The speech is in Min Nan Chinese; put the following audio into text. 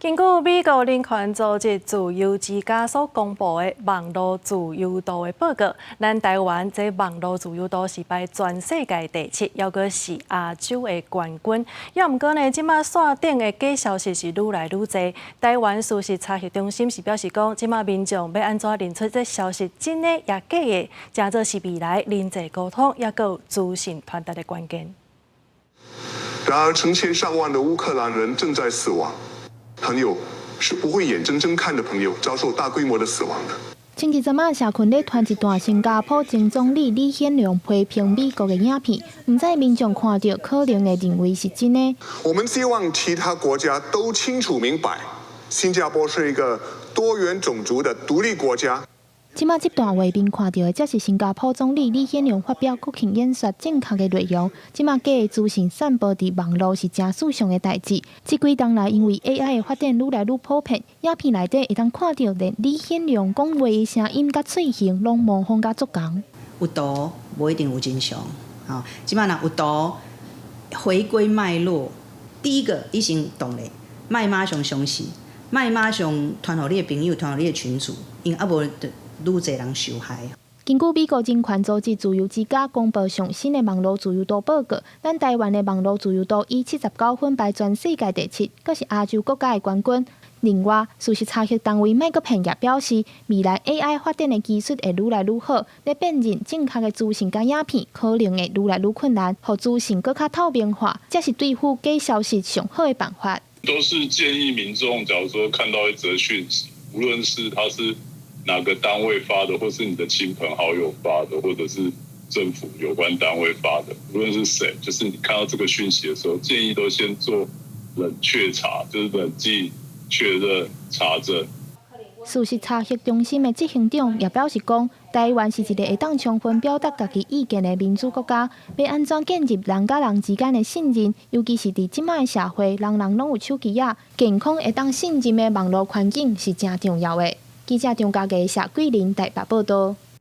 根據美國人權組織自由之家所公布的網路自由度的報告，咱台灣這網路自由度是排全世界第七，猶閣是亞洲的冠軍。猶毋過呢，這馬線頂的假消息是愈來愈濟。台灣事實查核中心是表示講，這馬民眾欲按怎認出這消息真的抑假的，誠做是未來人際溝通抑閣有資訊傳達的關鍵。然而，成千上萬的烏克蘭人正在死亡。朋友是不會眼睜睜看著朋友遭受大規模的死亡的。星期三仔社群咧傳一段新加坡前總理李顯龍批評美國的影片，毋知民眾看著可能會認為是真的。我們希望其他國家都清楚明白，新加坡是一個多元種族的獨立國家。這馬這段畫面看著的，才是新加坡總理李顯龍發表國慶演說正確的內容。這馬假的資訊散播佇網路是誠爍常的代誌。這幾冬來，因為 AI 的發展愈來愈普遍，影片內底會當看著連李顯龍講話的聲音佮喙型，攏模仿甲足仝。有圖無一定有真相，吼！這馬若有圖回歸脈絡，第一個伊先動咧，莫馬上相信，莫馬上傳予你的朋友，傳予你的群組，因為啊無就愈濟人受害。根據美國人權組織自由之家公布上新的網路自由度報告，咱台灣的網路自由度以79分排全世界第七，閣是亞洲國家的冠軍。另外，事實查核單位莫閣騙也表示，未來 AI 發展的技術會愈來愈好，咧辨認正確的資訊佮影片，可能會愈來愈困難，予資訊閣較透明化，才是對付假消息上好的辦法。都是建議民眾，假如說看到一則訊息，無論是他是哪個單位發的，或是你的親朋好友發的，或者是政府有關單位發的，無論是誰，就是你看到這個訊息的時候，建議都先做冷卻查，就是冷靜確認查證。事實查核中心的執行長也表示講，台灣是一個會當充分表達家己意見的民主國家，欲按怎建立人佮人之間的信任，尤其是佇這馬的社會，人人攏有手機仔，健康會當信任的網路環境是誠重要的。記者張家傑、謝桂林台北報道。